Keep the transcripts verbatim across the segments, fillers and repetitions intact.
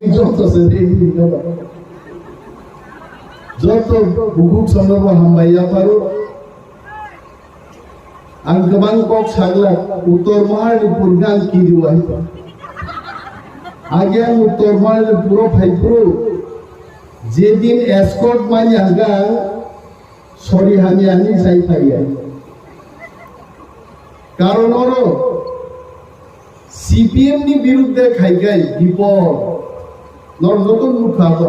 Joto se ready no ba. Joto bukuk sono bo hambai ya paro. Ang kwbang kok sagla, Uttor Maharipur ni ang kiri wahai. Age ang Uttor Maharipur o phai phuru, jedin escort manya hwnkha, sori hamya ni sai phaiya. Karon oro C P M ni birudde khaikai bipod. Nor joto nukha bo.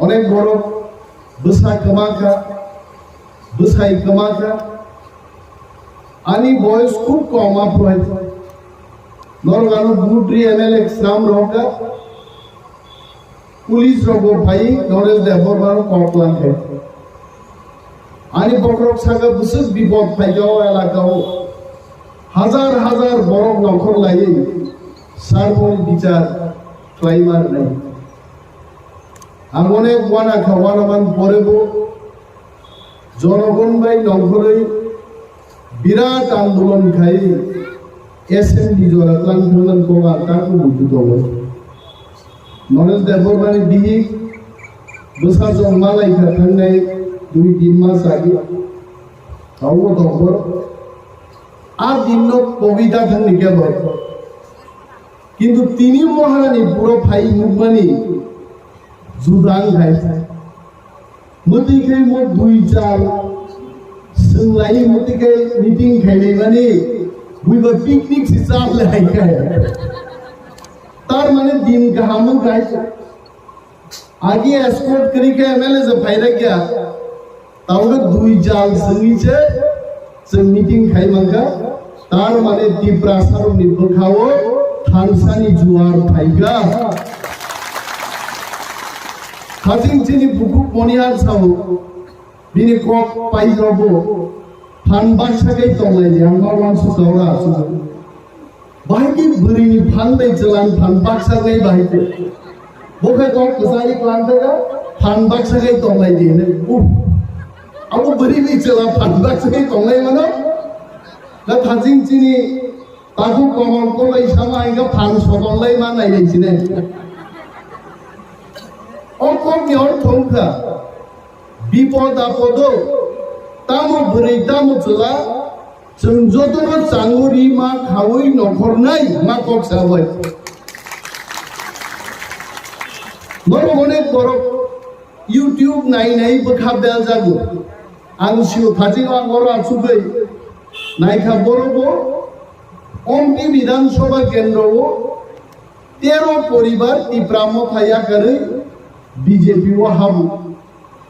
Onek borok bwsa kwma kha, bwsai kwma kha. Ani boyos khub kom aphuru hai. Norok ano Gumutri M L A swnam rohor kha. Police rok bo phai Noresh Debbarma no kok lang khe. Ani bokhorok saka bwswk bipod phaikha o elaka o. Hajar hajar borok nongkhor laiwi sarmoni bichar khlai ma rwnai. Ang onek uana kha, uana man pore bo jonogon bai nongkhorwi birat andolon khai assembly jora tlang thangman kok ang takhuk buju tongo. Noresh Debbarmani bihik bwsajwk malai kha thangnai dui tin mas age. Abo tongbo a dinno kobita thangni kebo. Kintu tini Maharani puro phai nukmani juda wng khai. Mwtwi khe mo dui chal swng lai, mwtwi khe meeting khainai mani buiba picnic si chal le hai khe. Tar mane din kaham wng khai. Agi escort kwrwi khe M L A se phairakya. Tabuk dui jal swngwi se chwng meeting khai mankha. Tar mane Tiprasarokni bwkhao thansani juar phaikha. Haching chini bukhuk Moniar sao. Bini kok paijabo phan baksa kai tonglai di, ang ma uansuk kha ora asuk. Bahai ki bwrwi ni phan bai chwla ni phan baksa kai bahai ke. Bo khe kok kwchari klang thaka phan baksa kai tonglai di hinwi. Uh. Abo bwrwi ni chwla phan baksa kai tonglai mano. Na thajing chini takhuk komol kolai sama hingga phan sotonlai ma nai nai chini. O kok ni ortho wngkha. Bipod apodo tamo bwrwi tamo chwla, chwng jotono changwi rima khawi nokhornai ma kok sabai. Norok onek borok YouTube nai nai bwkha beljago. Ang sio thajino ang oro achugwi naikha borobo Ompi Bidhan Sabha kendro o tero poribar Tipra Motha yakarwi B J P o habu.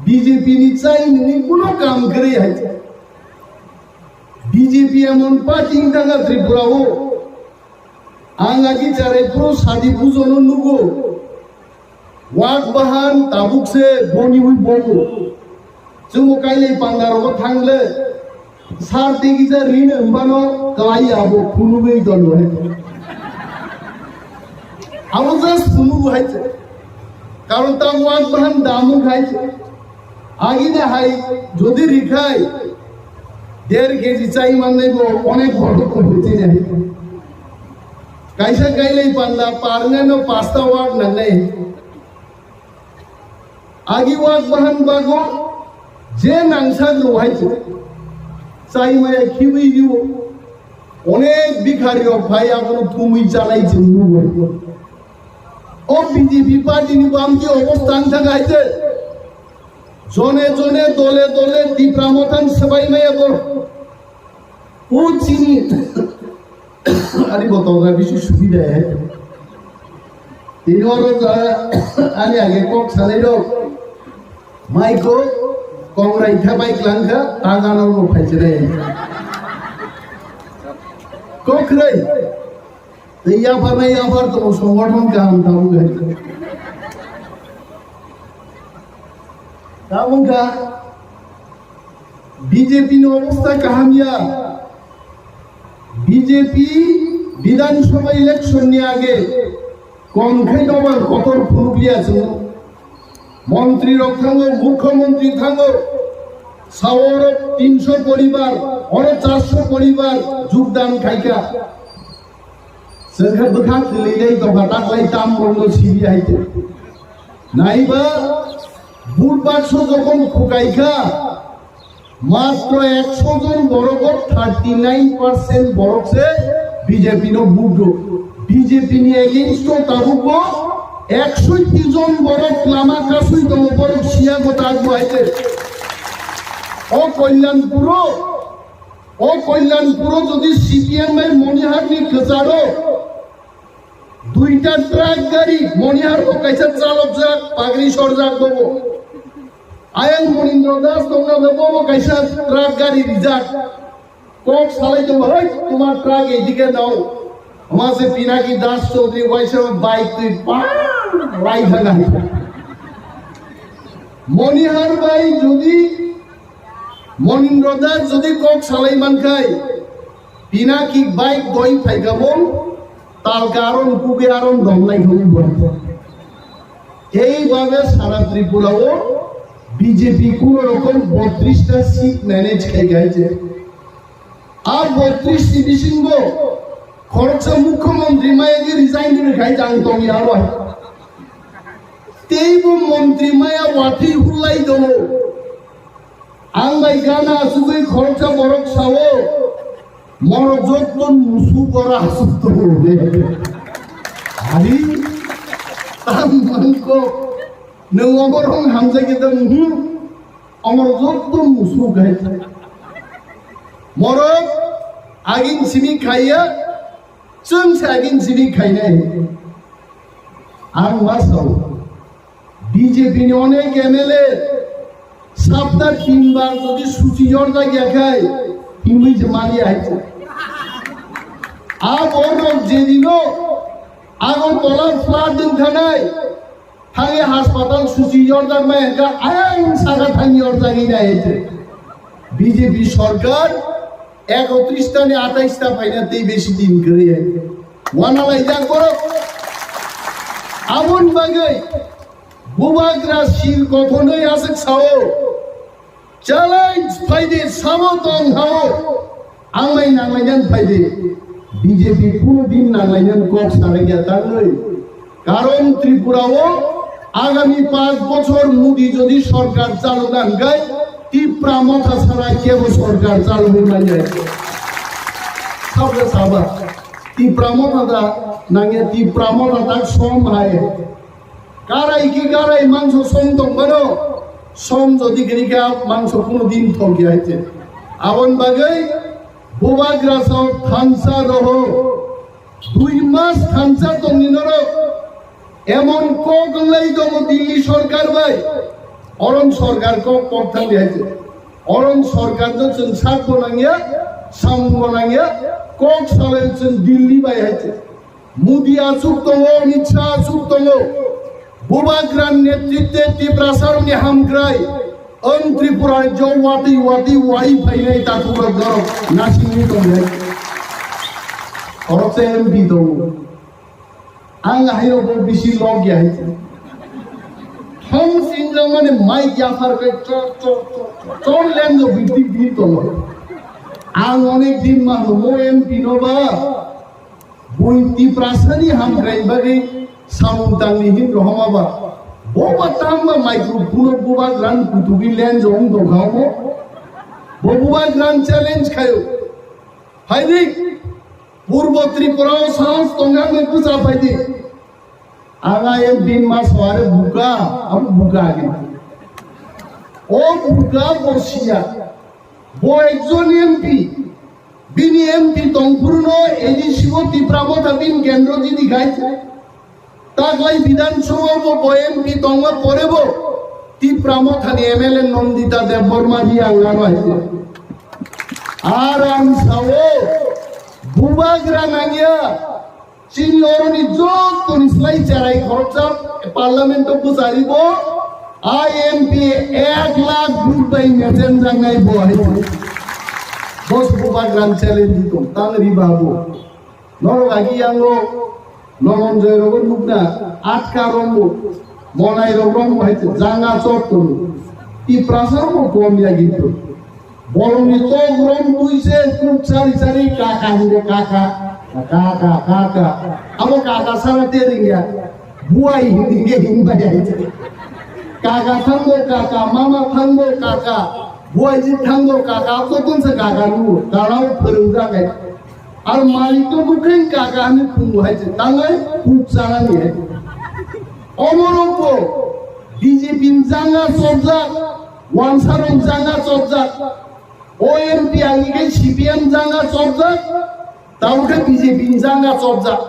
B J P ni chai nini kuno kam kwrwi hai. B J P emon party wng thangkha Tripura o. Ang agi charai phuru sadi pujono nugo. Wak bahan tabuk se boni hui bomo. Chwngbo kailai panda rogo thangle. Sar tei kisa rin wngmano kwlai abo phunugwi dol hwnwi. Abo just phunugo hai se. Karon ta wak bahan damu khai se. Agini hai jodi rikhai der keji chai mannai bo onek boro ko hwtini hai. Kaisa kailai panda parnai no pasta wak nangnai. Agi wak bahan bago je nangsa no hai se. Chai maya khiwi riwo. Onek bikhari rok phai abono thumwi chanai chwng nugo. O B J P party ni bamti obostha wng thang hai se. Jone jone dole dole Tipra Mothang swbai maya bo. O chini. Ani bo tongra bisi subida hai. Tini oro ani age kok sanai rok. Mai ko kongrai kha bai klang kha, taga no no phai chire. Kok khrei. Tei yaphar nai yaphar to songothono kaham tabuk hai. Tabuk kha. B J P ni obostha kaham ya. B J P Bidhan Sabha election ni age kom khai dobar kotor phunukliya chwng. Montri rok thango, mukhyamantri thango, saorok tinsho poribar, oro charso poribar jogdan khaikha. Chwngkhe bwkha kwlwinai tongkha taklai tam borokno sidi hai tong. Naiba vote bakso jokhon khukaikha, matro ekso jon borogo thirty nine percent borok se B J P no vote rw. B J P ni against o tabukbo eksotti jon borok lama kasui tongo, borok siya gota agbo hai tong. O Kalyanpuro, o Kalyanpuro jodi C P M bai Monihar ni kwcharo duita truck gari, Monihar bo kaisa chalokjak, pagri sorjak bobo. Ayang Monindra Das tongna bo, bobo kaisa truck gari rijak. Kok salai tongma, "Hei, tomar truck edike nao." Ama se Pinaki Das Chaudhary waisa bike twi pa lai thangna. Monihar bai jodi Monindra Das jodi kok salai mankhai, Pinaki bike doi phaikha mung, talka aron kubi aron dom lai thung bo. Ei babe sara Tripura o B J P kuno rokom botris ta seat manage khai gai je. A botris ni bisingo khoroksa mukhyamantri maya di resign di khai jang tong ya roi. Tei bo mantri maya watwi hulai dongo. Ang bai gana asugwi khoroksa borok sao, "Morok jotto musuk ora asuk tongo." Ari, tam mangko, nwng oborong hamjai khe tong, hmm? Omor jotto musuk hai. Morok agin simi khaiya, chwng se agin simi khainai. Ang ma sao, B J P ni onek M L A sapta tin bar jodi suchi yorjak ya khai, himwi se mali hai. A borok jedino Agartala flood wng thanai, thangwi haspatal suchi yorjak mai hwnkha, ayang saka thang yorjagwi nai hai se. B J P sorkar ekotris ta ni atais ta phaina tei besi din kwrwi hai. Wana laijak borok. Aboni bagwi Bubagra sil kothonwi aswk sao, "Challenge phaidi, samo tong hao, ang bai nanglainani phaidi." B J P kuno din nanglainani kok sanai ya tangwi. Karon Tripura o agami panch bochor Modi jodi sorkar chalona hwnkhe Tipra Motha sara kebo sorkar chalogwi manya. Sabra saba Tipra Motha da nangya, Tipra Motha tak som hai. Karai ki karai mangso som tong mano, som jodi kini kha mangso kuno din thok ya hai se. Aboni bagwi Bubagra sao thansa roho, dui mas thansa tongni norok emon kok wng lai tongo Delhi sorkar bai, orom sorkar kok kok thang di hai se. Orom sorkar no chwng sak bo nangya, samung bo nangya, kok salai chwng Delhi bai hai se. Modi achuk tongo, Amit Shah achuk tongo. Bubagra netritwe Tiprasa rokni hamkrai. Ang Tripura rajyo watwi watwi wai phainai takhuk rok norok nasingwi tongnai. Khoroksa M P tongo. Ang haino bo bisi log ya hai. Thong singjak mani mic yaphar kai chor chor chor chor lenjo biti bi tongo. Ang onek din ma mo M P no ba. Bui Tiprasani hamkrai bagwi samung tangni hin rohoma ba. Bo ba tangma microphone o bubagrani kutubi lenjo wng tongkha omo. Bo bubagrani challenge khaio. Haidi Purbo Tripura o sahos tongkha wngwi bwsa phaidi. Ang M P ni ma saware buka, abo buka agi. O buka bo siya. Bo ekjon M P. Bini M P tongphuru no A D C o Tipra Motha bini kendro jini khai. Taklai Bidhan Sabha bo bo M P tongma pore bo Tipra Motha ni M L A Nandita Debbarma ri ang ano hai. Ar ang sao bubagra nangya. Chini oroni joto ni slai cherai khoroksa parliament o bwchari bo I M P ek lakh vote bai mechen jangnai bo hai. Bos bo bagram challenge di tong tang ri ba bo. Norok agi yango Nononjoy rogo nukna atka rombo monai rok rombo hai janga chot tong. Tiprasa rogo kom ya ginto. Bolongni tok rom tui se kuk sari sari kaka hingo kaka. Kaka, kaka. Abo kaka sana te ringya. Buai hingke hingba ya. Kaka thango kaka, mama thango kaka. Buai ji thango kaka, abo tun se kaka nu. Karao phwrwng jagai. Ar malik to bukeng kaka ni pungu hai se. Tangai puk sana ni hai. Omoro ko B J P ni janga chopjak, wansarok janga chopjak. O M P ani khe C P M janga chopjak, tamo khe B J P ni janga chopjak.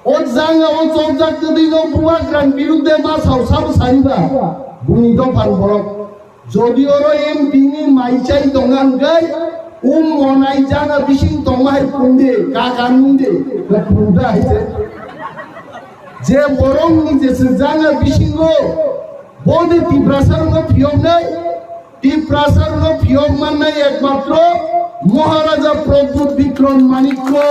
O janga o chopjak twi no bubagrani birudde ma sao sabo sariba, buni dophan borok. Jodi oro M P ni mai chai tongna hwnkhe, um monai janga bising tongma hai kunde, kaka nungde, na kunda hai se. Je borok ni je se janga bisingo, bode Tiprasa rokno phiyoknai, Tiprasa rokno phiyok mannai ekmatro Maharaja Pradyut Bikram Manikya.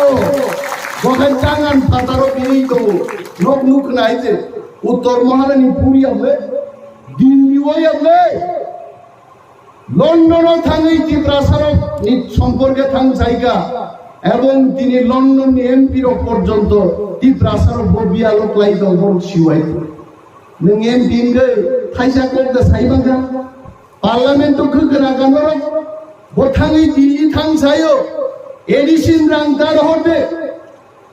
Bokhai jangan phataro bini tongo. Nok nuk nai je Uttor Maharani Puri amle, Dilli o amle, London o thangwi Tiprasa rok ni somporke thang saika. Ebong tini London ni M P rok porjonto Tiprasa rok bo biyalo klai tong borok siwai. Nwng M P hwnkhe thaisa kok da sai mangkha. Parliament o khwkhwna ka norok bo thangwi Delhi thang saio. A D C ni rang dar horde.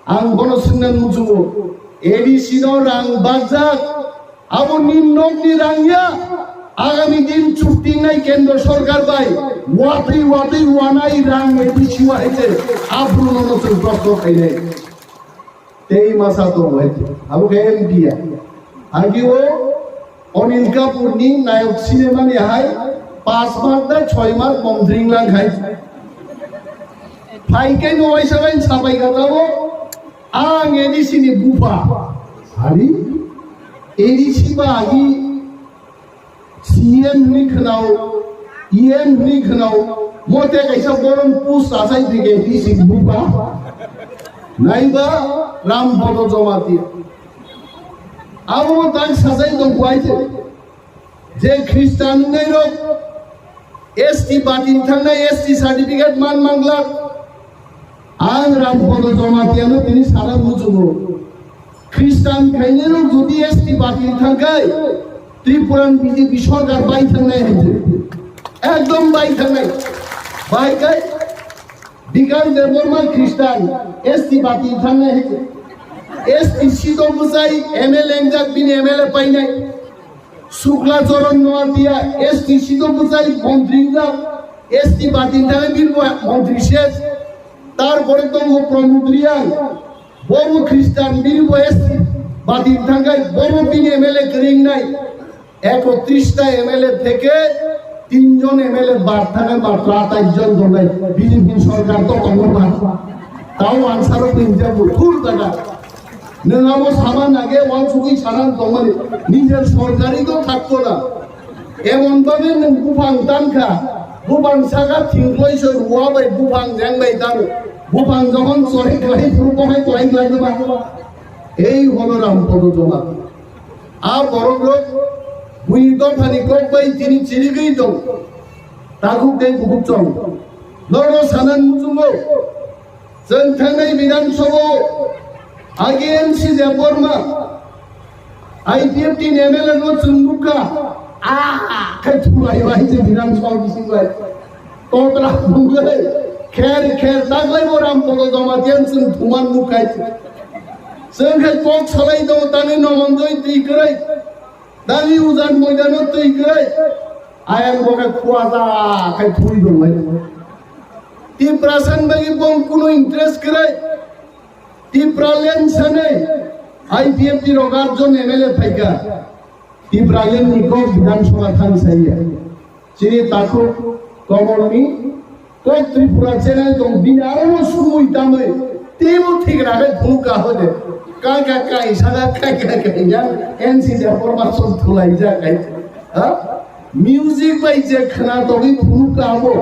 Ang bono swngna muchungo. A D C no rang bajak. Abo ni nokni rang ya. Agami din chukti nai kendro sorkar bai. Watwi watwi wanai rang A D C wa hete. Abru no no chuk dok dok khainai. Tei masa tongo hai. Abo khe M P ya. Agi o Anil Kapoor ni nayok cinema ni hai pas mark da choi mark mom dring lang hai. Phai khe no waisa bai sabai ga tabo. Ang A D C ni bupa. Hari A D C ba agi C M ni khnao, E M ni khnao, mote kaisa borom pus asai thike bising bupa. Naiba Ram Bodo Jamatia. Abo tak sajai tong buai je. Je Christian nai rok S T batin thangnai S T certificate man manglak. Ang Ram Bodo Jamatia no tini sana muchungo. Christian khainai rok jodi S T batin thangkhai, Tripura ni B J P sorkar bai thangnai hai je. Ekdom bai thangnai. Bai kai Bikash Debbarma Christian S T batin thangnai hai je. S T sito bwsai M L A engjak bini M L A painai. Sukla Charan Noatia S T sito bwsai montri engjak. S T batin thangwi bini bo montri ses. Tarpore tongo Pramod Reang. Bobo Christian bini bo S T batin thangkhai bobo bini M L A kwrwingnai. Ekotris ta M L A theke tin jon M L A bad thangkhai matro atais jon tongnai. B J P sorkar to tongo ba. Tao ansaro pinjago thul jaga. Nwng abo sama nage wansugwi sana tongmani. Nijer sorkari to thakto na. Emon babe nwng buphang tankha, buphang saka thingkloi se rua bai buphang jeng bai tano, buphang jokhon chori klai phuru bohai klai klai ma. Ei holo Ram Bodo Jamatia. A borok rok buini dophani kok bai tini chirigwi tong. Takhuk dei kubuk chong. Norno sanan muchungo. Chwng thangnai Bidhan Sabha o agi N C Debbarma I P F T ni M L A no chwng nukha. Ah, khai thulai bai je Bidhan Sabha bising bai. Totra bungwe kher kher taglai bo Ram Bodo Jamatia chwng thuman nukhai. Chwng khai kok salai do tani nomon doi twi kwrwi. Dagi ujan moidano twi kwrwi. Ayang boke kuaja khai thui dongmai. Tiprasa ni bagwi bong kuno interest kwrwi. Tipraland sanai I P F T rok atjon M L A phaikha. Tipraland ni kok Bidhan Sabha thang saiya. Chini takhuk Komorni kok Tripura channel tong bini aro no sumui tamui teibo thik rakhai phunuk ka hode. Ka ka kai saka kai kai kai ya N C Debbarma song thulai ja kai. Ha? Music bai je khna togwi phunuk ka abo.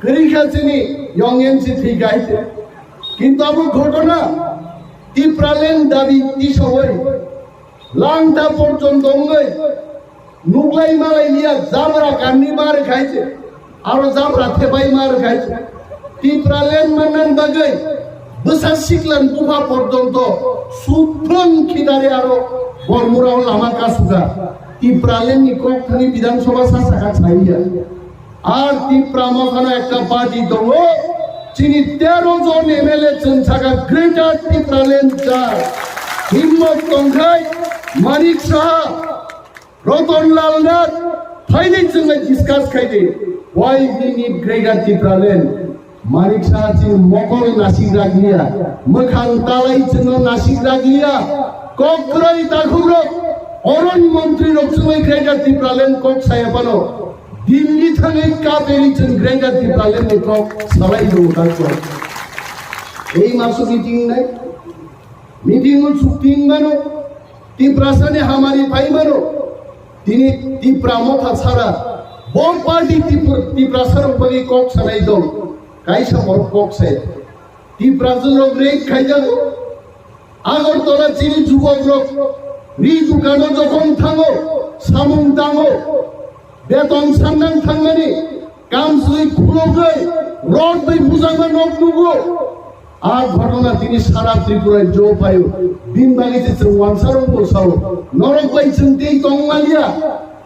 Kwrwi kha chini young N C thik kai. Kintu abo ghotona Tipraland dabi tisawai. Langta porjonto wngwi nuklai malai liya jabra kanni ma rwkhaise, aro jabra thepai ma rwkhaise. Tipraland mannan bagwi Bwsa siklan bupha porjonto suthlwng khidare aro Bormurao lama kasuka. Tipraland ni kok thani Bidhan Sabha sa saka chaiya. Ar Tipra mokhano ekta party tongo. Chini tero jon M L A chwng saka Greater Tipraland cha. Himmot tongkhai Manik Saha, Ratan Lal Nath, phaidi chwng discuss khaidi. Why we need Greater Tipraland? Manik Saha chini mokol nasik raglia, mwkhang talai chwngno nasik raglia. Kok kwrwi takhukrok, oron montri rok chwngwi Greater Tipraland kok saya phano. Delhi thangwi kapeli chwng Greater Tipraland ni kok salai do dakho. Ei maso meeting nai? Meeting o chukting mano. Tiprasani hamari pai mano. Tini Tipra motha sara. Bo party Tipra, Tiprasa rok bagwi kok sanai dong. Kaisa borok kok sai. Tiprasa rok rape khaijago. Agartala chini jubok rok ri dukano jokhon thango, samung tango, beton sannang thangmani, kam sui khulogwi, rod bai bujangma nok nugo. A ghotona tini sara Tripura jo payo. Bini bagwi se chwng wansarok bo sao. Norok bai chwng tei tong maliya.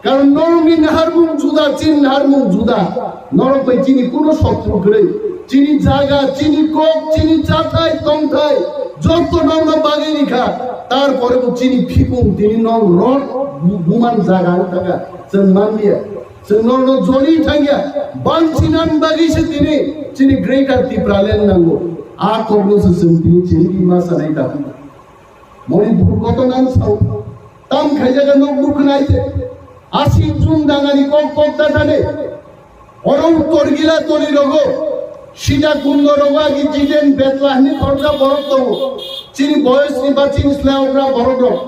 Karon norokni naharmung juda, chini naharmung juda. Norok bai chini kuno sotru kwrwi. Chini jaga, chini kok, chini chathai, tongthai, jotto norokno bagwi rikha. Tarpore bo chini phikung tini nok rod bu-, buman jaga wng thangkha. Chwng manliya. Chwng norokno joli thangya, banchinan bagwi se tini chini Greater Tipraland nango. A kokno se chwng tini chini bima sanai da. Manipur koto nang sao. Tam khaijaga nok dukhnai se. Asi chum dangani kok kok da thane. Oro uttor gila toli rogo. Sida kundo rogo agi Jiten Betla hini khorja borok tongo. Chini boyos ni ba chini slai okra borok rok.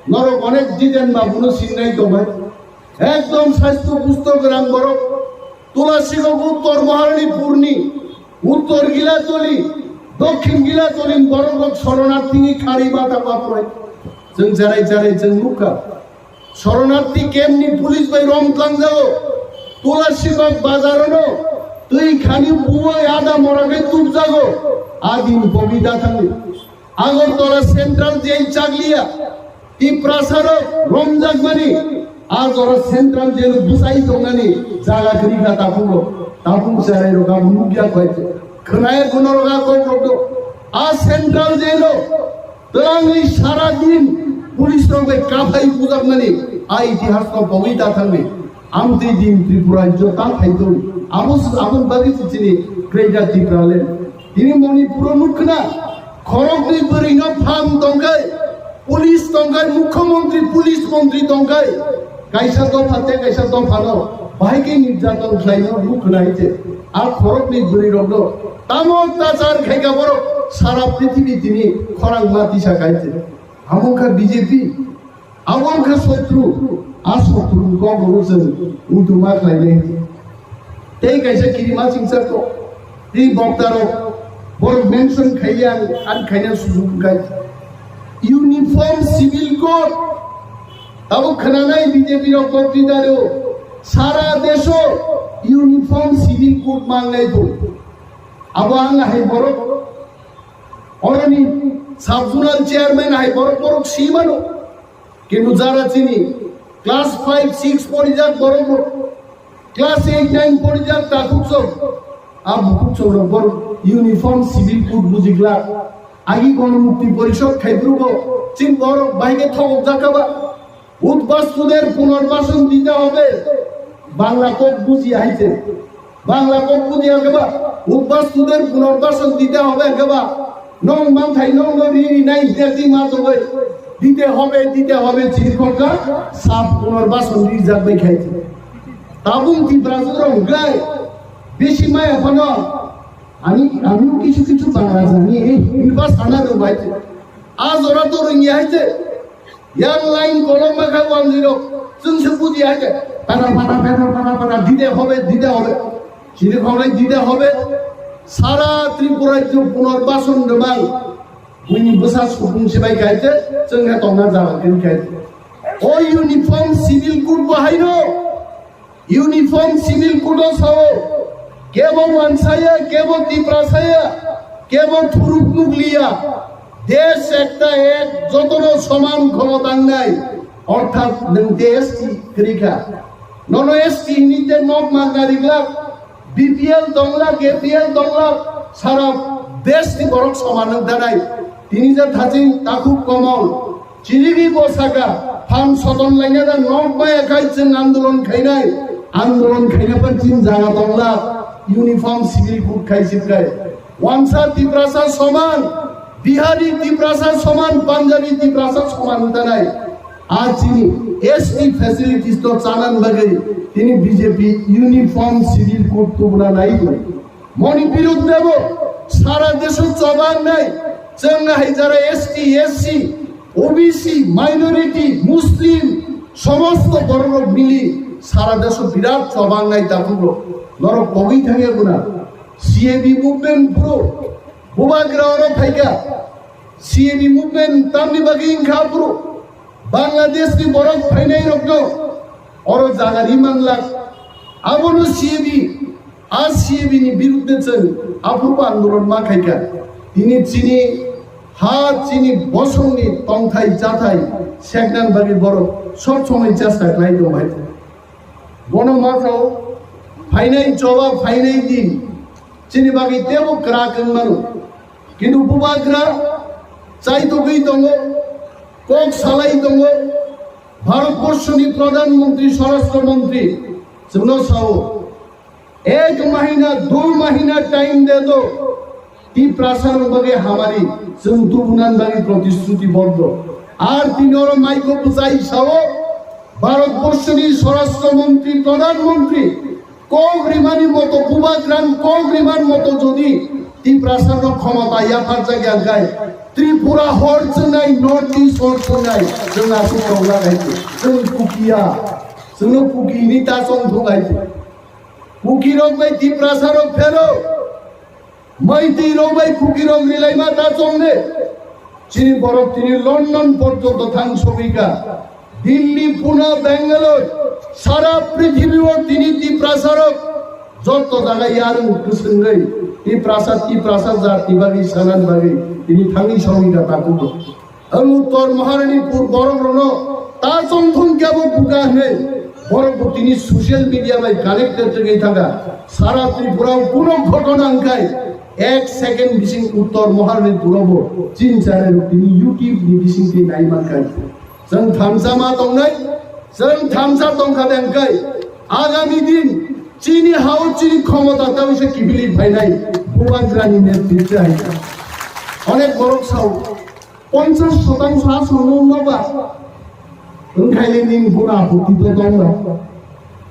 Norok onek Jiten babuno singnai tongbai. Ekdom sastro pusto gwnang borok. Tulasigo uttor Maharanipurni, uttor Gilatoli, dokhin Gilatolini borok rok soronarthini khari bata baproi. Chwng jarai jarai chwng nukha. Soronarthi campni police bai rom twlangjago. Tulasigo bazarano twi khani buwai ada moragai tubjago. Adin bogi dathangni. Agartala Central Jail chakliya, Tiprasarok romjakmani, a jora Central Jail bwsai tongnani jaga kwrwikha tapungrok, tapung cherairok abo nukya koi khe. Khwnaya gunorok a kokrok do. A Central Jailo twlangwi sara din police rok bai kaphai bujakmani a itihasno pogwi ta thangni. Amtwi din Tripura rajyo ta phaitong. Abo, aboni bagwi se chini Greater Tipraland. Tini Manipuro nukkhna, khoroknwi bwrwino phang tongkhai, police tongkhai, mukhyamantri, police mantri tongkhai, kaisa dopha tei kaisa dophano bahai khe nirjaton khlaino nukkhna hai se. A khoroknwi bwrwirokno tamo tachar khaikha borok sara prithibi tini khorang ma tisa khai se. Amo wngkha B J P. Abo wngkha sotru, a sotru ni kok rok chwng muitu ma khlainai. Tei kaisa kirima chingsa kok, tei bokta rok borok mention khaiya ang, ang khaina sujuk wngkha. Uniform Civil Code, abo khwnanai B J P rok boktita rw, sara deso Uniform Civil Code mangnai bo. Abo ang hai borok, oroni sub zonal chairman hai borok, borok si mano. Kintu jara chini class five, six porijak borok, class eight, nine porijak takhuk chok, a bukhuk chok rok borok uniform civil code bujikla. Agi Ganamukti Porishod khai phuru bo chini borok bahai khe thokok jakha ba. Udbastuder punarbasan dite hobe. Bangla kok buji haise. Bangla kok buji hangke ba, udbastuder punarbasan dite hobe hangke ba, nong manthai nong no ri ri nai hingke di ma tongoi. Dite hobe, dite hobe chiri kokka, sab punarbasan rijak bai khai. Tabung Tiprasa rok hingke, besi maya phano, ami, ami kisu kisu Bangla jani, eh, ini ba sana rok bai. A jora to ringi haise. Yang lain kolom makai wan zero. Chwng se buji hai je. Para, para, para, para, para, dide hobe, dide hobe. Chini khonai dide hobe. Sara Tripura rajyo punarbasan rwmang. Buini bwsa supung se bai khai je. Chwng he tongna jaga khe khai je. O uniform civil code bo haino. Uniform civil code o sao, kebo wansaya, kebo Tiprasaya, Kebo thuruk nukliya, desh ekta ek, jotono soman khomota wngnai, orthat nwng te S T kwrwi kha. Nono S T hinwi te nok magna rijak, B P L tonglak, A P L tonglak, sara desh ni borok soman wng tanai. Tini je thaching takhuk komol, chirigwi bo saka, phan soton laina da nok maya khai chwng andolon khainai, andolon khaina phan chini jaga tonglak, uniform civil code khai sibkhai. Wansa Tiprasa soman, Bihari Tiprasa soman, Punjabi Tiprasa soman wng tanai. A chini S T facilities to chanan bagwi tini B J P uniform civil code tubuna nai. Moni birudde bo sara desho chobangnai, chwng hai jara S T, S C, O B C, minority, Muslim, somosto bororok mili sara desho birat chobangnai takhuk rok. Norok kogwi thangya guna. C A B movement phuru bubagra oro phaikha. C A B movement tamni bagwi wngkha phuru Bangladesh ni borok phainai rokno oro jaga ri manlak. Abono C A B, a C A B ni birudde chwng aphuru andolon ma khaikha. Tini chini ha, chini bosongni tongthai chathai seknani bagwi borok sob somoi chesta khlai tong hai. Bono ma sao, phainai choba, phainai din, chini bagwi tebo kwrak wng mano. Kintu bubagra chaitogwi tongo, kok salai tongo. Bharatborshoni Pradhan Mantri, Swarashtra Mantri chwngno sao, ek mahina, dui mahina time de do, Tiprasa rok bagwi hamari chwng tubunan bagwi protishruti boddo. Ar tini oro maiko bwchai sao, Bharatborshoni Swarashtra Mantri, Pradhan Mantri, kok rimani moto, bubagrani kok rimani moto jodi Tiprasa rok khomota yapharjak ya khai, Tripura hor chwngnai, North East hor chwngnai, chwng aswk tongna hai chwng Kukiya, chwngno Kuki hini ta chong thung hai. Kuki rok bai Tiprasa rok phero. Maitwi rok bai Kuki rok rilaima ta chongne. Chini borok tini London porjonto thang sogwikha. Delhi, Pune, Bangalore, sara prithibio tini Tiprasa rok joto jaga yarwng kwswngwi Tiprasa, Tiprasa jati bagwi sanani bagwi tini thangwi sogwikha takhuk rok. Ang Uttor Maharanipur borok rokno ta chongthong kebo buka hwnwi borok bo tini social media bai connected wngwi thangkha. Sara Tripura o kuno ghotona wngkhai ek second bising Uttor Maharanipur o bo chini channel rok tini YouTube ni bising twi nai mankhai. Chwng thamsa ma tongnai, chwng thamsa tongkha de wngkhai agami din chini hao chini khomota tei se kibili phainai bubagrani netritwa hai. Onek borok sao, ponchas shotangso aswk nwng nobar. Wngkhaile nini guna aputti to tongno.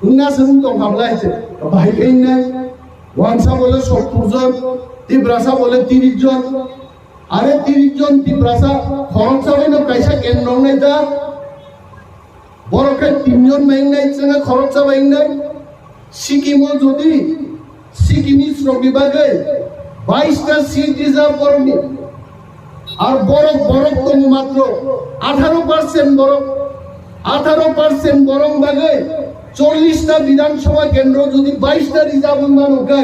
Wngna se wng tongkha bwlai se. Bahai khe wngnai. Wansa bole sottur jon, Tiprasa bole tiris jon. Are tiris jon Tiprasa khoroksa bai no kaisa kendro wngnai ta. Borok khe tinjon bai wngnai, chwngno khoroksa bai wngnai. Sikkim o jodi Sikkim ni srokni bagwi baista seat rijak borokni. Ar borok, borok tongo matro atharo percent borok. Atharo percent borok bagwi chollish ta Bidhan Sabha kendro jodi baista rijak wng mano khe,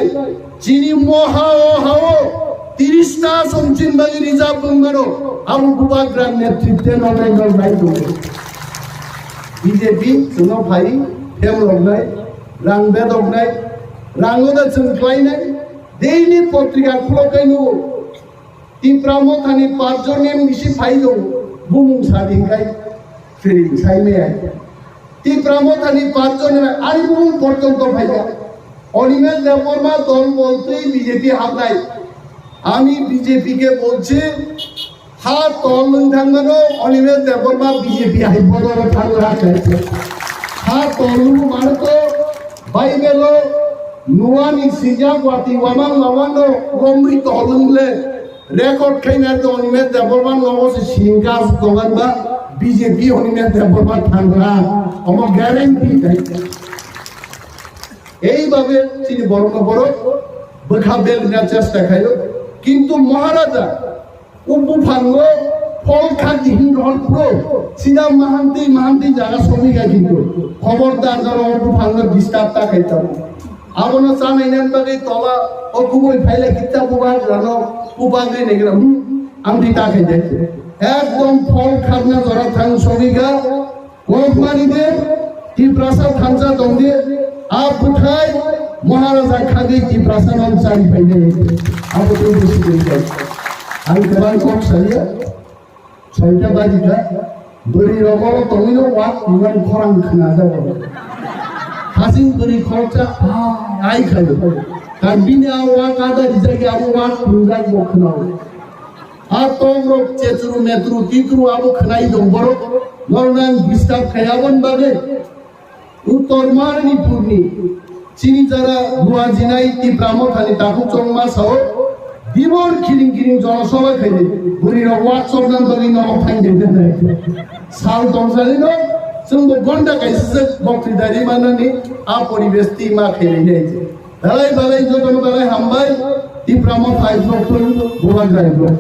chini moha o hao tiris ta somchin bagwi rijak wng mano, abo bubagra netritwe no nai no nai tongo. B J P chwngno phai phemloknai, rang bedoknai, rango da chwng khlainai, daily potrika khuloknai nugo. Tipra Mothani pachjon M D C phai tongo, bumung sadi khai, feeling sai maya. Tipra Mothani pachjon M L A, ani bumung porjonto phaikha. Animesh Debbarma dol boltwi B J P habnai. Ami B J P ke bolchi, ha tol nwng thangmano, Animesh Debbarma B J P hai bodol thangla khaikhe. Ha tol nwng marko, Bible o Noani sijak wati wamang wamang no romwi tol nwng le. Record khaina to Animesh Debbarma nogo se singka tongan ba B J P Animesh Debbarma thangra. Omo guarantee khai. Ei babe chini borok no borok bwkha belna chesta khayo. Kintu Maharaja o buphango phol khak di hin rohor pro sida mahanti mahanti jaga somi ga kintu. Khobordar jaro o buphango disturb ta khai tamo. Abono chanai nan bagwi tola o kubui phaila kitta bubagrano bubagwi negra, hmm, ang di ta khai de. Ekdom phol khakna jora thang sogwi ga, kok mari de, Tiprasa thansa tong de, a bwthai Maharaja khagwi Tiprasa no chari phai de. Abo tei bisi de. Ang kwbang kok saliya. Soita bajikha, bwrwi rogoro tongwino wak tongmani khorang khna jago. Hasing bwrwi khoroksa, ah, ai khayo. Kan bini a wak ada rijak ya, abo wak phunjak bo khnao. A tong rok chechuru meturu tituru abo khnai dong borok. Nornang disturb khai abon bagwi. Uttor Manipurni chini jara Luajinai Tipra Mothani takhuk chongma sao, dibor kiring kiring jonosabha khaidi, bwrwi rok wak chorna bagwi norok thang de de. Sal tongsalino chwngbo gonda kaisa se bokri dari manani a poribesh ti ma khaidi de. Dalai balai jotono balai hambai, Tipra Motha I block tun, Bubagra I block.